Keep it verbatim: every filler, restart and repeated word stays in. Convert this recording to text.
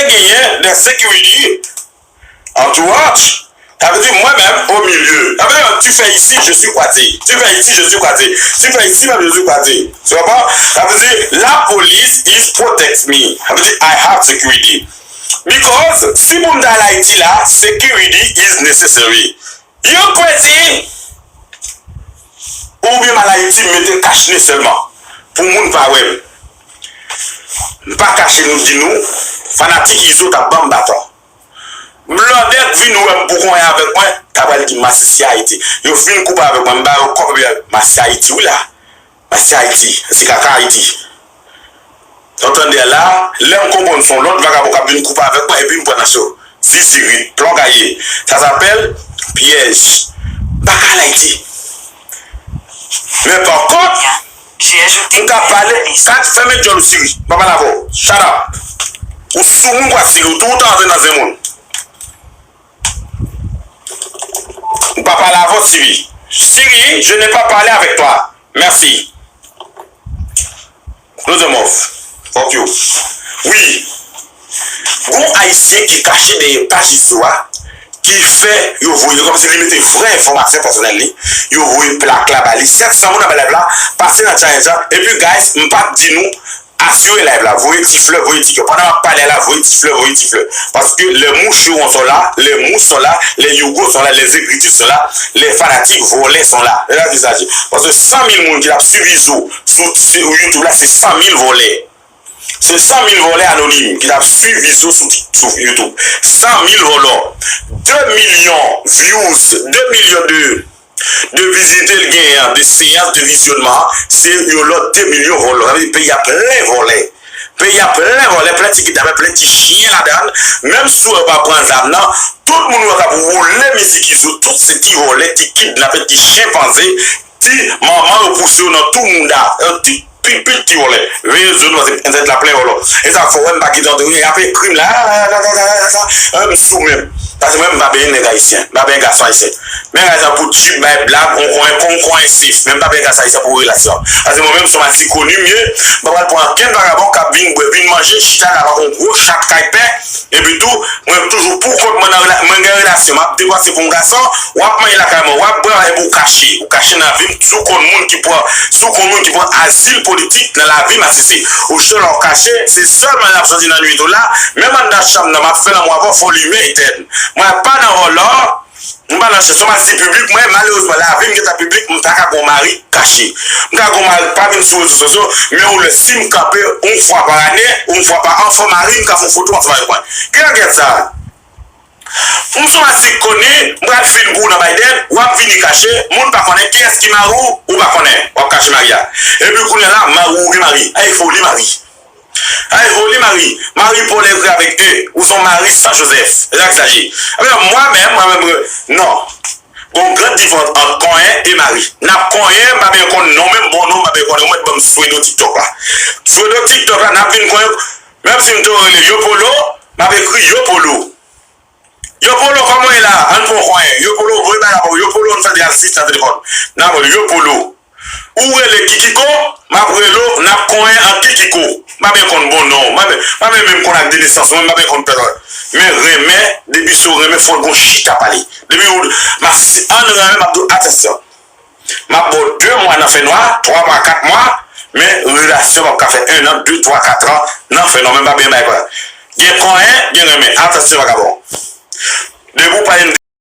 genyen de security, entourage. Sa vle di mwen menm, au milieu. Sa vle di, tu fais ici, je suis croisé. Tu fais ici, je suis croisé. Tu fais ici, même, je suis croisé. Tu comprends? Sa vle di, la police is protect me. Sa vle di, I have security. Because si pou m ta al Ayiti la, security is necessary. Yo kwè di, oubyen m al Ayiti, m mete kach ne sèlman. Pou moun pa wè m. M pa kache nou di nou, fanatik Izo t ap ban m baton. Blòdè k vin wè m pou konyen avèk mwen, ta pral di m, "Masisi Ayiti." Yo fin koupe avèk mwen, m ba yo kòb, epi m, "Masisi Ayiti, wi la. Masisi Ayiti, se kaka Ayiti." Ou tande la, lè m konprann se yon lòt vagabon k ap vin koupe avèk mwen, epi m pran nan cho. Zizirit, plon gaye. Sa sapèl pyèj. M pa ka al Ayiti. Men pa kont, m ka pale, sa fèmen djòl ou Siri. M pa pale avè w. Shut up. Ou sou moun kwa Siri, ou tou ou ta antre nan zen moun. M pa pale avè w Siri. Siri, je n'ai pas parlé avec toi. Merci. Close your mouth. Fuck you. Wi. Gon Ayisyen ki kache dèyè paj Izo a, ki fè yo voye, kòmsi li mete vrè enfòmasyon pèsonèl li, yo voye plak la ba li. Sèt san moun nan live la, pase nan challenge la. Epi, guys, m p ap di nou, asire live la, voye ti flè, voye ti kè. Pandan m ap pale la, voye ti flè, voye ti flè. Paske les moucherons sont là, les mous sont là, les Yougo sont là, les écritus sont là, les fanatiques voleurs sont là. E la ki sa di. Paske san mil moun ki t ap swiv Izo sou, sou YouTube la, se san mil vòlè. Se san mil vòlè anonim ki t ap swiv Izo sou, sou YouTube. San mil vòlè. De milyon views, de milyon de, de vizite l genyen an, de seyans de vizyonnman an, se yon lòt de milyon vòlè. Sa vle di peyi a plen vòlè. Peyi a plen vòlè, plen ti kidnapè, plen ti chen ladan l. Menm si w wè yo pa pran zam nan, tout moun yo k ap woule mizik Izo, tout se ti vòlè, ti kidnapè, ti chenpanze, ti manman yo pouse yo nan tou mouda. Yo ti pi, pi ti vòlè. Veye zo nou, paske entènèt la plen vòlò. E sa fè w wè m pa kite antre, y ap ekri m la, la, la, la, la, la, la, la, m sou menm. Paske mwen, m pa benyen nèg ayisyen, m pa benyen gason ayisyen. Men gason pou djib, bay blag, on konyen, kon konyen sif. Men m pa benyen gason ayisyen pou relasyon. Paske mwen menm, se yon Ayisyen koni m ye, m pa pral pran ankenn vagabon k ap vin bwè, vin manje, chita la, pa kon gwo chat kay pen. Epi tou, mwen toujou pou kont mwen nan rela-, mwen gen relasyon, m ap depanse pou yon gason, w ap manje lakay mwen, w ap bwè, epi w kache. Ou kache nan vi m, si w konn moun ki pran, si w konn moun ki pran azil politik nan lavi m, asisi. Ou chita la w kache, se sèlman lè m ap soti nan nwit ou la, menm anndan chanm nan, m ap fè lanmou avè w, fò w limen etèn. Mwen pa nan vòlò, m pa nan chans, se yon Ayisyen piblik, mwen, malerezman, lavi m gentan piblik, m pa ka gon mari kache. M ka gon mari k pa vin sou rezo sosyo, men ou lè si m kanpe yon fwa pa ane, yon fwa pa an, fò mari m ka fè yon foto ansanm avèk mwen. Ki langèt sa? M sou Masik Koni, m pral fin pou ou nan Biden, w ap vini kache, moun pa konnen kiyès ki mari w, ou pa konnen, w ap kache mari a. Epi kounye a la, mari w gen mari. Ay, foli mari. Ay, foli mari. Mari Paul écrit avec E, ou son mari sans Joseph. E sa k sa ye. Ebyen, mwen menm, mwen menm, non. Gon gran diferans ant konyen e mari. N ap konyen, m pa byen konn non, menm bon non, m pa byen konnen, ou mèt ban m swedo TikTok la. Swedo TikTok la, n ap vin konyen, menm si m te rele Yo Polo, m ap ekri Yo Polo. Yo Polo, kòman w ye la? Ann pran w konyen. Yo Polo, voye bagay la pou Yo Polo, ann fè de asistan telefòn. N ap rele Yo Polo. Ou rele Kikiko, m ap rele w, n ap konyen an Kikiko. M pa byen konn bon non w, m pa byen, m pa byen menm konn ak de nesans mwen, m pa byen konn pèsòn. Men renmen, depi se w renmen, fò w gon chita pale. Depi w, m ap si, ann renmen, m ap di w, atansyon. M ap ba w de mwa nan fènwa, twa mwa, kat mwa, men relasyon p ap ka fè en an, de, twa, kat an nan fènwa, men m pa byen bay pa. Gen konyen, gen renmen. Atansyon, vagabon.